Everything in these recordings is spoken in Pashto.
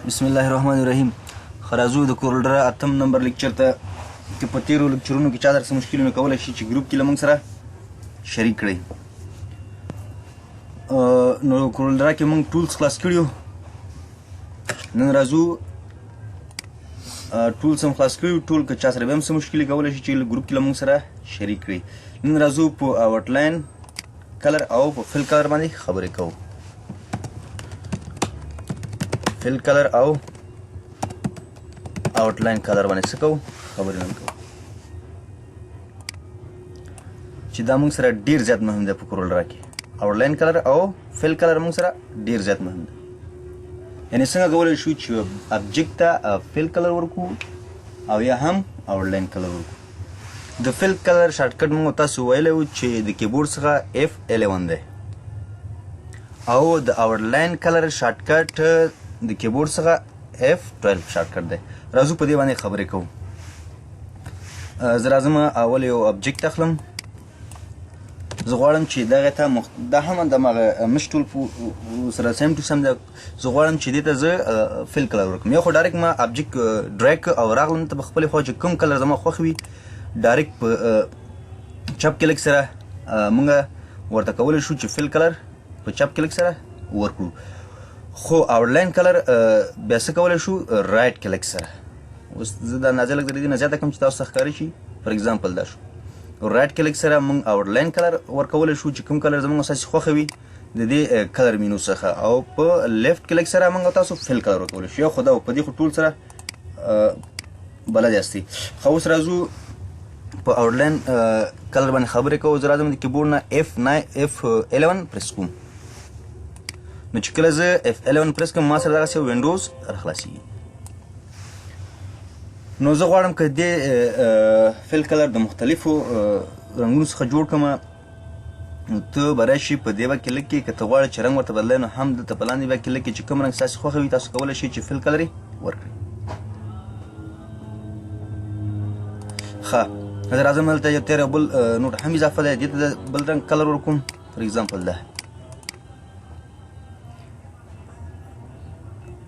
بسم الله الرحمن الرحیم. خرازو د کورلډرا اتم نمبر لیکچر ته. که په تیرو لیکچرونو کې چا درسره مشکلونه کولی شي چې ګروپ کې له موږ سره شریک کړئ. نو کورلډرا کې موږ ټولز خلاص کړیو، نن راځو ټولز هم خلاص کړیو. ټول که چا سره بیا هم څه مشکلې کولی شي چې ګروپ کې له موږ سره شریک کړئ. نن راځو په آوټلاین کلر او په فل کلر باندې خبرې کوو. فل کلر او آوټلاین کلر باندې څه کوو؟ خبرې نن کوو چې دا موږ سره ډیر زیات مهم دی په کورل را کې. آوټلاین کلر او فل کلر موږ سره ډیر زیات مهم دی، یعنی څنګه کولی شو چې ابجیکټ ته فل کلر ورکو او یا هم آوټلاین کلر ورکو. د فل کلر شارټکټ موږ تاسو ویلی وو چې د کیبورډ څخه F11 دی، او د آوټلاین کلر شارټکټ د کیبورډ څخه F12 شارټکټ دی. راځو په دې باندې خبرې کوو. زه راځم اول یو ابجیکټ اخلم. زه غواړم چې دغه ته دا هم دماغه مش ټول سره سیم ټو سیم ده. زه غواړم چې دې ته زه فل کلر ورکړم. یو خو ډایرکټ ما ابجیکټ ډریګ او راغلم ته په خپلې خوا چې کوم کلر زما خوښ وي ډایرکټ په چپ کلیک سره مونږ ورته کولی شو چې فل کلر په چپ کلیک سره ورکړو. خو آوټلاین کلر بیا څه کولی شو؟ رایټ کلیک سره. اوس زه دا اندازه لږ د دې نه زیاته کړم چې تاسو ته ښکاره شي. فار اگزامپل دا شو، رایټ کلیک سره مونږ آوټلاین کلر ورکولی شو چې کوم کلر زمونږ اساسي خوښه وي د دې کلر مینو څخه، او په لیفټ کلیک سره مونږ تاسو فل کلر ورکولی شو. یو خو دا په دې خو ټول سره بلد یاستئ. خو اوس راځو په آوټلاین کلر باندې خبرې کوو. زه راځم د کیبورډ نه F9 F11 پریس کوم. نو چې کله زه F11 پریس کوم ما سره دغسې وینډوز راخلاصېږي. نو زه غواړم که دې فل کلر د مختلفو رنګونو څخه جوړ کړم. نو ته به راشي په دې به کلیک کې، که ته غواړې چې رنګ ورته بدلوې نو هم دلته په لاندې به کلیک کې چې کوم رنګ ستاسې خوښه وي تاسو کولی شئ چې فل کلر یې ورکړئ. ښه، زه راځم دلته یو تېر یو بل نوټ هم اضافه دی، دې ته بل رنګ کلر ورکوم. فار اګزامپل دا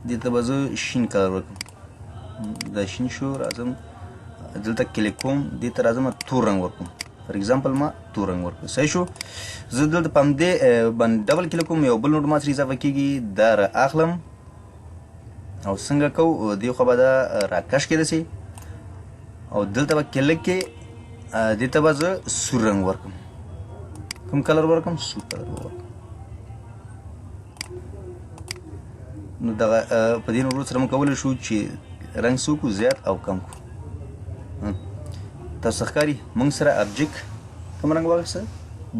دې ته به زه شین کلر ورکړم. دا شین شو، راځم دلته کلیک کوم، دې ته راځم تور رنګ ورکوم. فار اگزامپل ما تور رنګ ورکړ، صحیح شو. زه دلته په همدې باندې ډبل کلیک کوم، یو بل نوټ ما سره اضافه کېږي. دا را اخلم او څنګه کوو، دې خوا به دا راکش کېدای شي او دلته به کلیک کې دې ته به زه سور رنګ ورکړم. کوم کلر ورکړم؟ سور کلر به ورکړم. نو دغه په دې نورو سره موږ کولی شو چې رنګ څه وکړو، زیات او کم کړو. تاسو ښکاري موږ سره ابجیک کوم رنګ واخیسته؟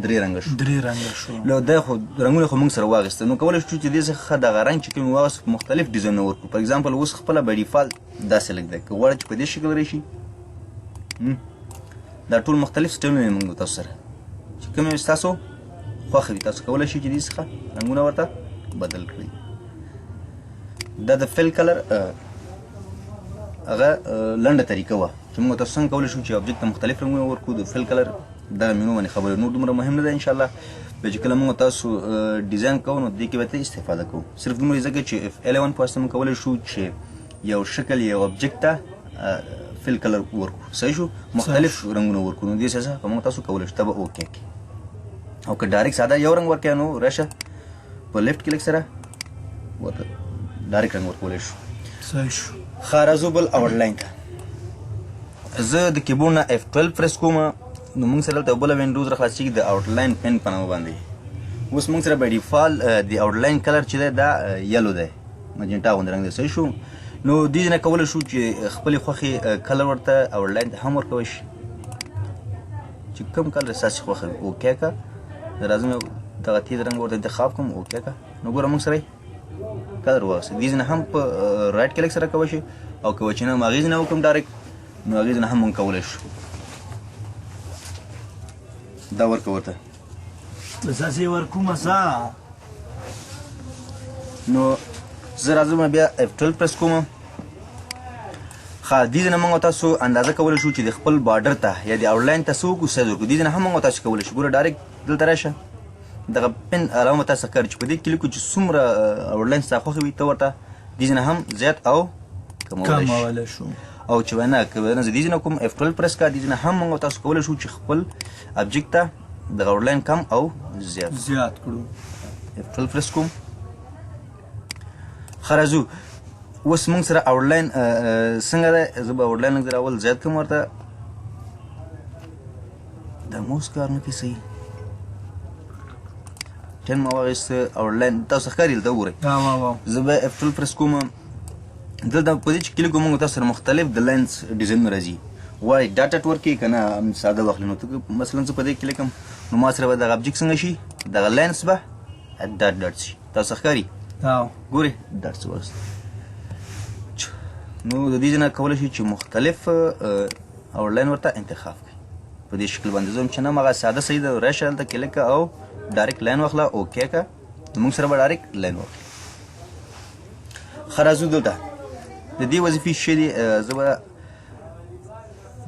درې رنګه شو. درې رنګه شو. نو دا خو رنګونه خو موږ سره واخیسته، نو کولی شو چې دې څخه دغه رنګ چې کوم واخیست مختلف ډیزاینونه ورکړو. فار اگزامپل اوس خپله بای ډیفالت داسې لږ دی، که غواړئ چې په دې شکل راشي دا ټول مختلف سټایلونه موږ تاسو سره چې کوم یې ستاسو خوښه وي تاسو کولی شئ چې دې څخه رنګونه ورته بدل کړئ. دا د فل کلر هغه لنډه طریقه وه چې موږ تاسو څنګه کولی شو چې ابجیکټ ته مختلف رنګونه ورکړو. د فل کلر دغه مینو باندې خبرې نور دومره مهم نه ده. ان شاء الله بیا چې کله موږ تاسو ډیزاین کوو نو دې کې به ته استفاده کوو. صرف دومره ځکه چې F11 په واسطه موږ کولی شو چې یو شکل یو ابجیکټ ته فل کلر ورکړو، صحیح شو، مختلف رنګونه ورکړو. نو دې څخه موږ تاسو کولی شو ته به اوکې کې، او که ډایرکټ ساده یو رنګ ورکړې نو راشه په لیفټ کلیک سره ورته ډایرکټ رنګ ورکولی شو. صحیح شو. ښه، راځو بل آوټلاین ته. زه د کیبورډ نه F12 پریس کوم، نو موږ سره دلته بله وینډوز را خلاصېږي د آوټلاین پین په نامه باندې. اوس موږ سره بای ډیفالت د آوټلاین کلر چې دی دا یلو دی، مجنټا غوندې رنګ دی، صحیح شو. نو دې نه کولی شو چې خپلې خوښې کلر ورته آوټلاین ته هم ورکولی شي چې کوم کلر ستاسې خوښه وي. اوکې که زه راځم یو دغه تیز رنګ ورته انتخاب کوم، اوکې که نو ګوره موږ سره کلر واخیست. دې نه هم په رایټ کلیک سره کولی شي، او که چې نه هم هغې نه وکړم ډایرکټ نو هغې نه هم موږ کولی شو. دا ورکه ورته زه یې ورکوم زه. نو زه راځم بیا F12 پریس کوم. ښه، دې ځای نه موږ تاسو اندازه کولی شو چې د خپل بارډر ته یا د آوټلاین ته څه وکړو، سایز ورکړو. دې ځای نه هم موږ تاسو کولی شو. ګوره ډایرکټ دلته راشه، دغه پن علامه تاسو ښکاري چې په دې کلیک چې څومره آوټلاین ستا خوښه وي ته ورته دې نه هم زیات او کمولی شو. او چې وینا که نه زه دې نه کوم F12 پرس کا، دې نه هم موږ تاسو کولی شو چې خپل object ته دغه outline کم او زیات زیات کړو. F12 پرس کوم. ښه راځو اوس موږ سره outline څنګه دی؟ زه به outline لږ اول زیات کړم ورته. دا موس کار نه کوي صحیح. 10 ما واخیسته. outline تاسو ښکاري دلته وګورئ. زه به F12 پرس کوم. دلته په دې چې کلیک کوم موږ تاسو سره مختلف د lines ډیزاین راځي. غواړئ dot dot ورکړي که نه ساده واخلي. نو ته مثلا زه په دې کلیک کوم نو ما سره به دغه object څنګه شي، دغه lines به dot dot شي. تاسو ښکاري؟ ګورئ dot څه واخیست. نو د دې نه کولی شي چې مختلف outline ورته انتخاب کړي په دې شکل باندې. زه چې نه مغه ساده صحیح ده، راشه دلته کلیک او direct line واخله، okay که موږ سره به direct line واخلي. ښه راځو دلته د دې وظیفې شی دی. زه به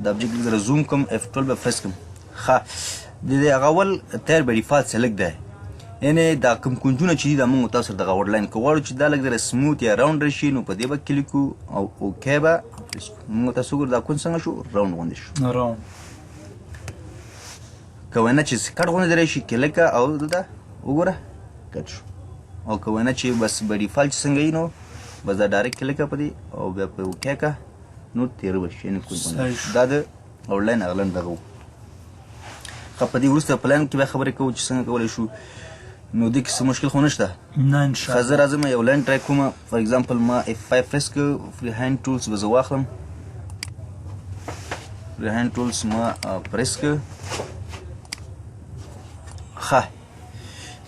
د object لږ سره zoom کوم، F12 به پرس کوم. ښه د دې هغه اول تیر by default select دی، یعنې دا کوم کنجونه چې دي دا موږ تاسو سره دغه outline که غواړو چې دا لږ ذره smooth یا round راشي نو په دې به کلیک کړو او okay به پرس کړو. موږ تاسو وګورو دا کنج څنګه شو، round غوندې شو. round. که وینا چې cut غوندې راشي کلیک او دلته وګوره cut شو. او که وینا چې بس by default چې څنګه وي نو بس دا direct کلیک په دې او بیا په okay که نو تېر به شي، یعنې کنج غوندې شي. دا د outline هغه لنډ دغه و. ښه په دې وروسته پلان کې بیا خبرې کوو چې څنګه کولی شو. نو دې کې څه مشکل خو نشته؟ نه ان شاء الله. ښه زه راځم یو line try کوم. for example ما F5 پرس کړ، freehand tools به زه واخلم. freehand tools ما پرس کړ. ښه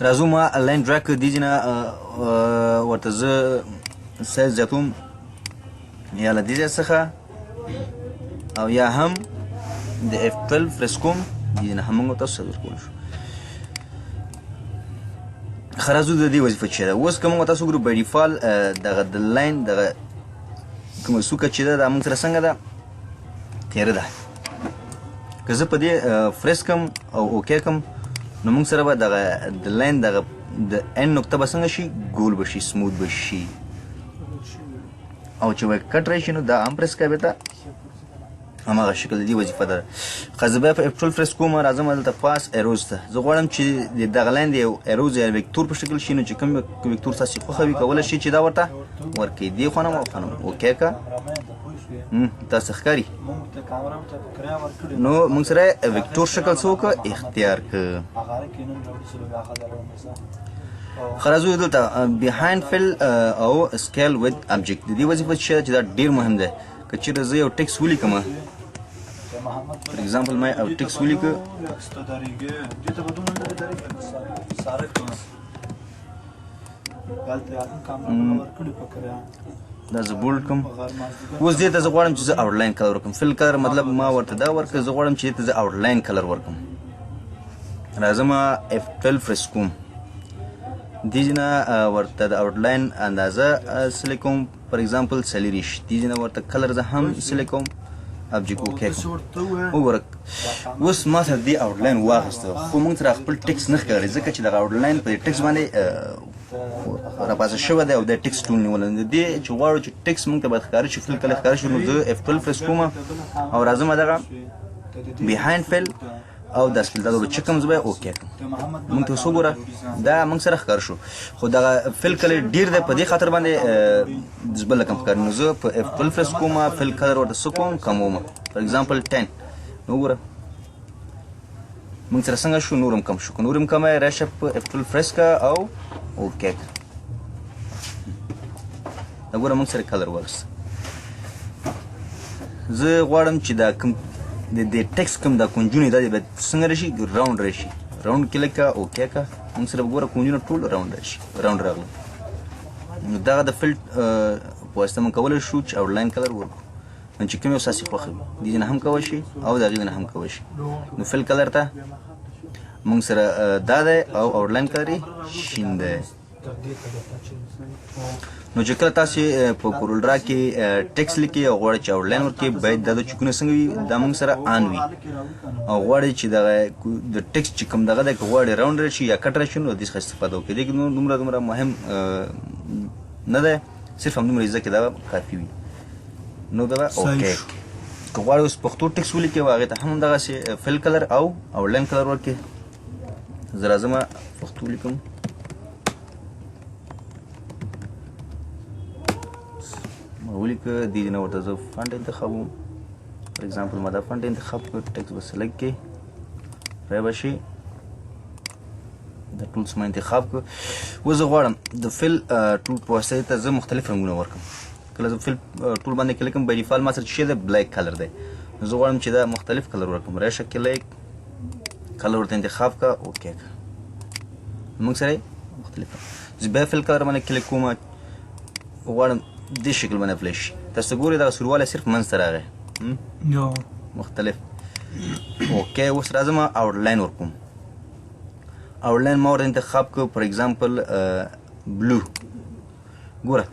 راځو ما line draw کړ. دې نه ورته زه سایز زیاتوم یا له دې ځای څخه او یا هم د F12 پرس کوم. دې نه هم موږ تاسو سره کولی شو. ښه راځو د دې وظیفه چې ده. اوس که موږ تاسو وګورو by default دغه د line دغه کومه څوکه چې ده دا موږ سره څنګه ده، تېره ده. که زه په دې پرس کوم او okay کوم نو موږ سره به دغه د line دغه د end نقطه به څنګه شي، ګول به شي، smooth به شي. او چې به cut راشي نو دا هم پرس کوي بېرته هماغه شکل د دې وظیفه ده. ښه زه بیا په F12 پرس کوم، راځم دلته path arrows ته. زه غواړم چې د دغه line د یو arrows یا vector په شکل شي، نو چې کوم vector ستاسې خوښه وي کولی شي چې دا ورته ورکړي. دې خوا نه او خوا نه okay که تاسو ښکاري. نو موږ سره vector شکل څه وکړه، اختیار کړه. ښه راځو دلته behind fill او scale with object. د دې وظیفه چې دا ډېر مهم دی. که چېرې زه یو ټیکس ولیکم، for example ما یو ټیکس ولیکه، دا زه bold کوم. اوس دې ته زه غواړم چې زه outline color ورکړم. fill color مطلب ما ورته دا ورکړه، زه غواړم چې دې ته زه outline color ورکړم. راځم F12 پرس کوم. دې نه ورته د outline اندازه select کوم، for example څلېرویشت. دې نه ورته color زه هم select کوم، object okay کوم. وګوره اوس ما سره دې outline واخیسته، خو موږ سره خپل ټیکس نه ښکاري ځکه چې دغه outline په دې ټیکس باندې راپاسه شوی دی او د ټیکس ټول نیولی دی. دې چې غواړو چې ټیکس موږ ته باید ښکاره شي، fill color ښکاره شي، نو زه F12 پرس کوم او راځم دغه behind fill او دا scale دا به چې کوم زه به okay کړم. موږ ته اوس وګوره دا موږ سره ښکاره شو، خو دغه fill color ډېر دی، په دې خاطر باندې بل رقم ښکاري. نو زه په F12 پرس کوم، fill color ورته څه کوم، کموم، for example 10. نو وګوره موږ سره څنګه شو، نور هم کم شو. که نور هم کمی راشه په F12 پرس کړه او okay کړه. دا ګوره موږ سره color واخیست. زه غواړم چې دا کوم د دې ټیکس کوم دا کنجونه دا باید څنګه راشي، round راشي. round کلیک کړه، okay کړه. موږ سره وګوره کنجونه ټول round راشي، round راغله. نو دغه د fill په واسطه موږ کولی شو چې outline color ورکړو، نو چې کوم یو ستاسې خوښه وي دې نه هم کولی شي او د هغې نه هم کولی شي. نو fill color ته موږ سره دا دی او outline color یې شین دی. نو چې کله تاسې په CorelDRAW کې ټیکس لیکئ او غواړئ چې outline ورکړئ، باید دا د چوکونه څنګه وي، دا موږ سره on وي. او غواړئ چې دغه د ټیکس چې کوم دغه دی، که غواړئ round راشي یا cut راشي، نو دې څخه استفاده وکړئ. دې کې نو دومره مهم نه دی، صرف همدومره حصه کې دا کافي وي. نو دا به okay. که غواړې اوس پښتو ټیکس ولیکې او هغې ته هم همدغسې fill color او outline color ورکړې. زه راځم پښتو لیکم. ما ولیکه، دې نه ورته زه font انتخابوم. for example ما دا font انتخاب کړ، ټیکس به select کړې، را به شي د tools ما انتخاب کړ. اوس زه غواړم د fill tool په واسطه ته زه مختلف رنګونه ورکړم. کله زه fill tool باندې کلیک کوم، by default ما سره چې دی black color دی، نو زه غواړم چې دا مختلف color ورکړم. راشه کلیک color ورته انتخاب کړه، okay کړه، موږ سره مختلف. زه بیا fill color باندې کلیک کوم، غواړم دې شکل باندې apply شي. تاسو ګورئ دغه سوروالی صرف منځ ته راغی مختلف. okay اوس راځم outline ورکوم. outline ما ورته انتخاب کړ، for example blue. ګوره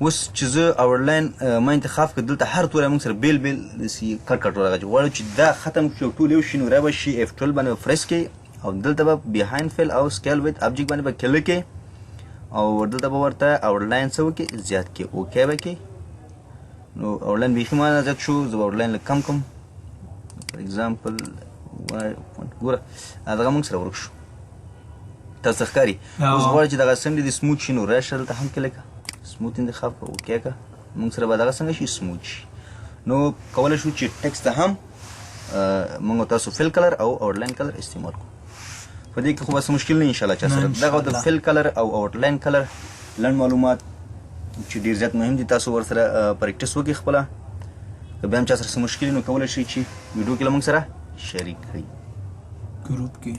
اوس چې زه outline ما انتخاب کړ، دلته هر توری موږ سره بېل بېل داسې کټ کټ ورغی. چې غواړو چې دا ختم کړي او ټول یو شي، نو را به شي F12 باندې به پرس کړي او دلته به behind fill او scale with object باندې به کلیک کړي او دلته به ورته outline څه وکړي، زیات کړي، okay به کړي. نو outline بیخي ما نه زیات شو، زه به outline لږ کم کړم. for example ګوره دغه موږ سره ورک شو، تاسو ښکاري. اوس غواړي چې دغه څنډې دې smooth شي، نو راشه دلته هم کلیک کړه، smooth انتخاب کړه، okay کړه، موږ سره به دغه څنګه شي، smooth شي. نو کولی شو چې ټیکس ته هم موږ تاسو fill color او outline color استعمال کړو. په دې کې خو به څه مشکل نه ان شاء الله چا سره. دغه د fill color او outline color لنډ معلومات چې ډېر زیات مهم دي، تاسو ورسره practice وکړئ خپله. که بیا هم چا سره څه مشکل نو کولی شئ چې ویډیو کې له موږ سره شریک کړئ ګروپ کې.